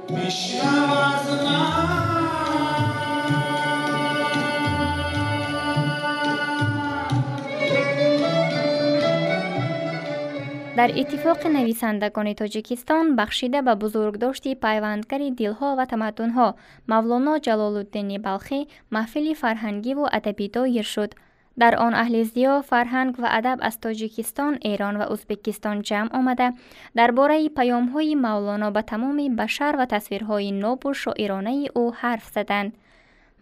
Дар иттифоқи нависандагони Тоҷикистон бахшида ба бузургдошти пайвандгари дилҳо ва тамаддунҳо Мавлоно Ҷалолуддини Балхӣ маҳфили фарҳангиву адабӣ доир шуд. Дар он аҳли зиё, фарҳанг ва адаб аз Тоҷикистон, Эрон ва Ӯзбекистон ҷамъ омада, дар бораи паёмҳои Мавлоно ба тамоми башар ва тасвирҳои нобу шоиронаи ӯ ҳарф заданд.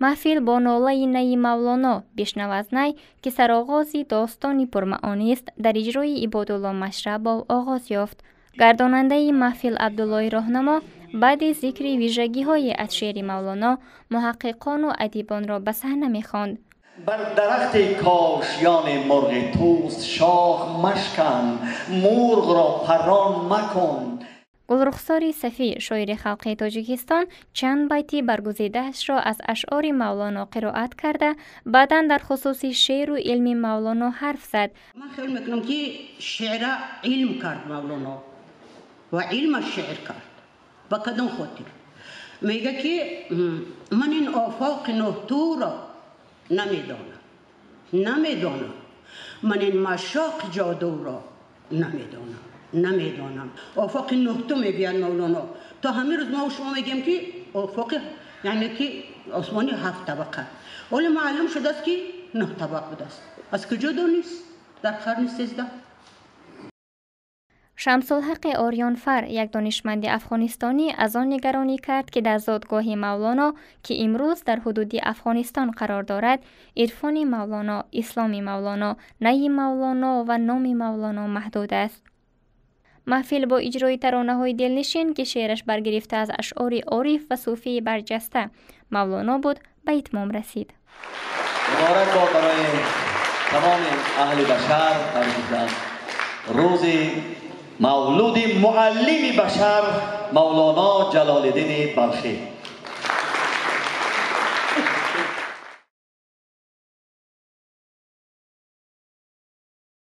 Маҳфил бо нолаи найи Мавлоно «Бишнав аз най», ки сароғози достони пурмаъонист, дар иҷрои Ибодулло Машрабов оғоз ёфт. Гардонандаи маҳфил Абдуллои Роҳнамо баъди зикри вижагиҳое аз шеъри Мавлоно муҳаққиқону адибонро ба саҳна мехонд. Бар дарахти кошёни мурғи туст шох машкан, мурғро паррон макун. Гулрухсори Сафӣ, шоири халқи Тоҷикистон, чанд байти баргузидаашро аз ашъори Мавлоно қироат карда, баъдан дар хусуси шеъру илми Мавлоно ҳарф зад. Ман хиёл мекунам, ки шеъра илм кард Мавлоно ва илма шеър кард. Ба кадом хотир? Мега, ки ман ин офоқи нуҳтуро намедонам, намедонам, ман ин машоқи ҷодуро намедонам, намедонам. Офоқи нуҳту мегӯяд Мавлоно. То ҳамин рӯз мо шумо мегӯем, ки офоқи, яъне ки осмони ҳафт табақа, ҳоло маълум шудааст, ки нӯҳ табақ будааст. Аз куҷо донист дар қарни 13? Шамсулҳақи Орёнфар, як донишманди афғонистонӣ, аз он нигаронӣ кард, ки дар зодгоҳи Мавлоно, ки имрӯз дар ҳудуди Афғонистон қарор дорад, ирфони Мавлоно, исломи Мавлоно, найи Мавлоно ва номи Мавлоно маҳдуд аст. Маҳфил бо иҷрои таронаҳои дилнишин, ки шеъраш баргирифта аз ашъори ориф ва суфии барҷаста Мавлоно буд, ба итмом расид. Муборак бод барои тамоми аҳли башар рӯзи мавлуди муаллими башар Мавлоно Ҷалолиддини Балхӣ.